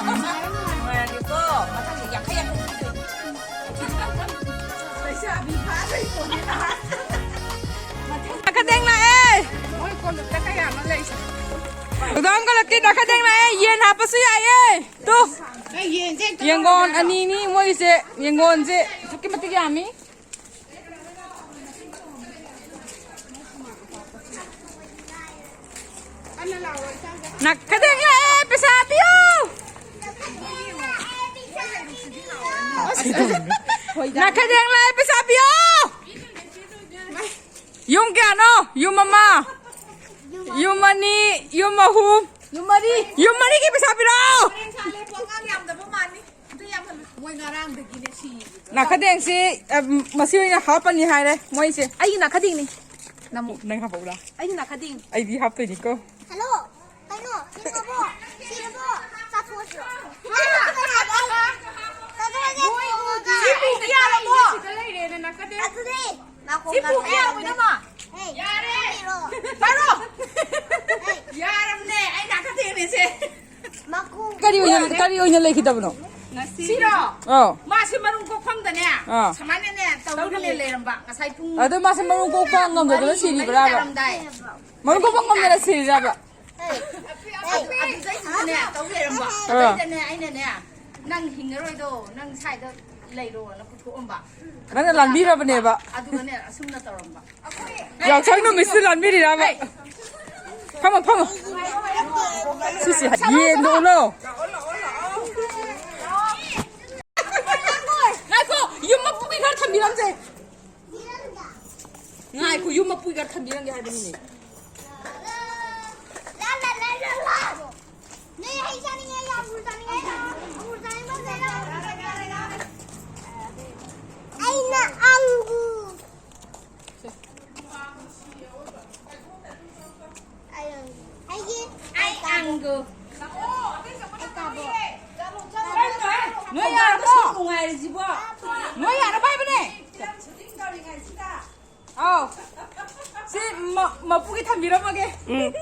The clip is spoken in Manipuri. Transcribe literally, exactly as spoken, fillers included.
ꯅꯨꯡꯉꯥꯏꯔꯒꯦꯀꯣ꯫ ꯃꯊꯪꯗꯤ ꯌꯥꯡꯈꯩ ꯌꯥꯡꯈꯩ ꯄꯤꯗꯣꯏꯅꯤ꯫ ꯂꯩꯁꯥꯕꯤ ꯐꯥꯗꯣꯏ ꯄꯣꯠꯅꯤ ꯅꯍꯥꯟ꯫ ꯅꯥꯈꯗꯦꯡ ꯂꯥꯛꯑꯦ꯫ ꯃꯣꯏ ꯀꯣꯂꯨꯞꯇ ꯀꯌꯥꯅꯣ ꯂꯩꯁꯦ? ꯎꯗꯥꯝ ꯀꯣꯂꯨꯞꯀꯤ ꯅꯥꯈꯗꯦꯡ ꯂꯥꯛꯑꯦ꯫ ꯌꯦꯟ ꯍꯥꯞꯄꯁꯨ ꯌꯥꯏꯌꯦ꯫ ꯇꯨ꯫ ꯅꯪ ꯌꯦꯟꯁꯦ ꯍꯦꯛꯇ ꯌꯦꯡꯒꯣꯟ ꯂꯧꯔꯒ ꯑꯅꯤꯅꯤ ꯃꯣꯏꯁꯦ꯫ ꯌꯦꯡꯒꯣꯟꯁꯦ ꯑꯁꯨꯛꯀꯤ ꯃꯇꯤꯛ ꯌꯥꯝꯃꯤ꯫ ꯅꯥꯈꯗꯦꯡ ꯂꯥꯛꯑꯦ, ꯄꯩꯁꯥ ꯄꯤꯌꯨ꯫ ꯅꯥꯈꯗꯦꯡ ꯂꯥꯛꯑꯦ, ꯄꯩꯁꯥ ꯄꯤꯌꯨ꯫ ꯌꯨꯝ ꯀꯌꯥꯅꯣ? ꯌꯨꯝ ꯑꯃ, ꯌꯨꯝ ꯑꯅꯤ, ꯌꯨꯝ ꯑꯍꯨꯝ, ꯌꯨꯝ ꯃꯔꯤ꯫ ꯌꯨꯝ ꯃꯔꯤꯒꯤ ꯄꯩꯁꯥ ꯄꯤꯔꯛꯑꯣ꯫ ꯍꯣꯔꯦꯟ ꯁꯥ ꯂꯦꯞꯄꯣ, ꯑꯉꯥꯡ ꯌꯥꯝꯗꯕ ꯃꯥꯜꯂꯤ꯫ ꯑꯗꯨ ꯌꯥꯝ ꯍꯜꯂꯨ꯫ ꯃꯣꯏ ꯉꯔꯥꯡꯗꯒꯤꯅꯦ ꯁꯤ꯫ ꯅꯥꯈꯗꯦꯡꯁꯤ, ꯑ, ꯃꯁꯤ ꯑꯣꯏꯅ ꯍꯥꯞꯄꯅꯤ ꯍꯥꯏꯔꯦ ꯃꯣꯏꯁꯦ꯫ ꯑꯩꯒꯤ ꯅꯥꯈꯗꯦꯡꯅꯤ꯫ ꯅꯃꯨ꯫ ꯅꯪ ꯍꯥꯞꯄꯛꯎꯔꯥ? ꯑꯩꯒꯤ ꯅꯥꯈꯗꯦꯡ꯫ ꯑꯩꯗꯤ ꯍꯥꯞꯇꯣꯏꯅꯤꯀꯣ꯫ ꯍꯜꯂꯣ꯫ ꯀꯩꯅꯣ? ꯁꯤꯔꯕꯣ? ꯁꯤꯔꯕꯣ? ꯆꯥꯊꯣꯛꯑꯁꯤꯔꯣ? ꯆꯥꯊꯣꯛꯑꯁꯦ꯫ ꯁꯤ ꯄꯨꯈꯤ ꯌꯥꯔꯕꯣ? ꯁꯤꯗ ꯂꯩꯔꯦꯅ ꯅꯥꯈꯗꯦꯡ꯫ ꯑꯗꯨꯗꯤ ꯅꯥꯀꯣꯡ ꯁꯤ ꯄꯨꯈꯤ ꯌꯥꯔꯕꯣ, ꯏꯅꯝꯃ? ꯍꯦ꯫ ꯌꯥꯔꯦ, ꯀꯔꯤ ꯑꯣꯏꯅ ꯂꯩꯈꯤꯗꯕꯅꯣ? ꯉꯁꯤꯔꯣ? ꯑꯧ꯫ ꯃꯥꯁꯦ ꯃꯔꯨꯝ ꯀꯣꯛꯐꯝꯗꯅꯦ, ꯑꯥ꯫ ꯁꯨꯃꯥꯏꯅꯅꯦ ꯇꯧꯔꯒꯅꯦ ꯂꯩꯔꯝꯕ꯫ ꯉꯁꯥꯏ ꯄꯨꯡ ꯑꯗꯣ ꯃꯥꯁꯦ ꯃꯔꯨꯝ ꯀꯣꯛꯄ ꯉꯝꯗꯗꯅ ꯃꯔꯤ ꯁꯤꯔꯤꯕ꯭ꯔꯥꯕ? ꯇꯥꯔꯝꯗꯥꯏ꯫ ꯃꯔꯨꯝ ꯀꯣꯛꯄ ꯉꯝꯗꯅ ꯁꯤꯔꯤꯔꯥꯕ? ꯑꯗꯨ-, ꯑꯗꯨꯗꯩꯗꯨꯗꯅꯦ ꯇꯧ ꯂꯩꯔꯝꯕ꯫ ꯑꯥ꯫ ꯑꯗꯩꯗꯅꯦ ꯑꯩꯅꯅꯦ, "ꯅꯪ ꯍꯤꯡꯉꯔꯣꯏꯗꯣ, ꯅꯪ ꯁ꯭ꯋꯥꯏꯗ ꯂꯩꯔꯣꯅ" ꯄꯨꯊꯣꯛꯑꯝꯕ꯫ ꯅꯪꯅ ꯂꯥꯟꯕꯤꯔꯕꯅꯦꯕ꯫ ꯑꯗꯨꯒꯅꯦ ꯑꯁꯨꯝꯅ ꯇꯧꯔꯝꯕ꯫ ꯌꯥꯎꯁꯪ ꯅꯨꯃꯤꯠꯁꯤꯗ ꯂꯥꯟꯕꯤꯔꯤꯔꯕ? ꯐꯝꯃꯣ, ꯐꯝꯃꯣ꯫ ꯁꯤꯁꯤ ꯌꯦꯟꯗꯣ ꯎꯠꯂꯣ꯫ ꯉꯥꯏꯈꯣ, ꯌꯨꯝ ꯃꯄꯨꯒꯤ ꯈꯔ ꯊꯝꯕꯤꯔꯝꯁꯦ꯫ ꯉꯥꯏꯈꯣ, ꯌꯨꯝ ꯃꯄꯨꯒꯤ ꯈꯔ ꯊꯝꯕꯤꯔꯝꯒꯦ ꯍꯥꯏꯕꯅꯤꯅꯦ꯫ ꯅꯣꯏ ꯍꯩ ꯆꯥꯅꯤꯡꯉꯦ, ꯑꯪꯒꯨꯔ ꯆꯥꯅꯤꯡꯉꯦ, ꯑꯪꯒꯨꯔ ꯆꯥꯅꯤꯡꯕ ꯑꯝꯇ ꯂꯩꯔꯛꯑꯣ꯫ ꯑꯩꯅ ꯑꯪꯒꯨꯔ꯫ ꯑꯩꯒꯤ ꯑꯩ ꯑꯪꯒꯨꯔ꯫ ꯅꯣꯏ ꯌꯥꯔꯕꯣ? ꯅꯨꯡꯉꯥꯏꯔꯤꯁꯤꯕꯣ? ꯅꯣꯏ ꯌꯥꯔꯕ ꯍꯥꯏꯕꯅꯦ? ꯑꯥꯎ꯫ ꯁꯤ ꯃ-, ꯃꯄꯨꯒꯤ ꯊꯝꯕꯤꯔꯝꯃꯒꯦ꯫ ꯎꯝ꯫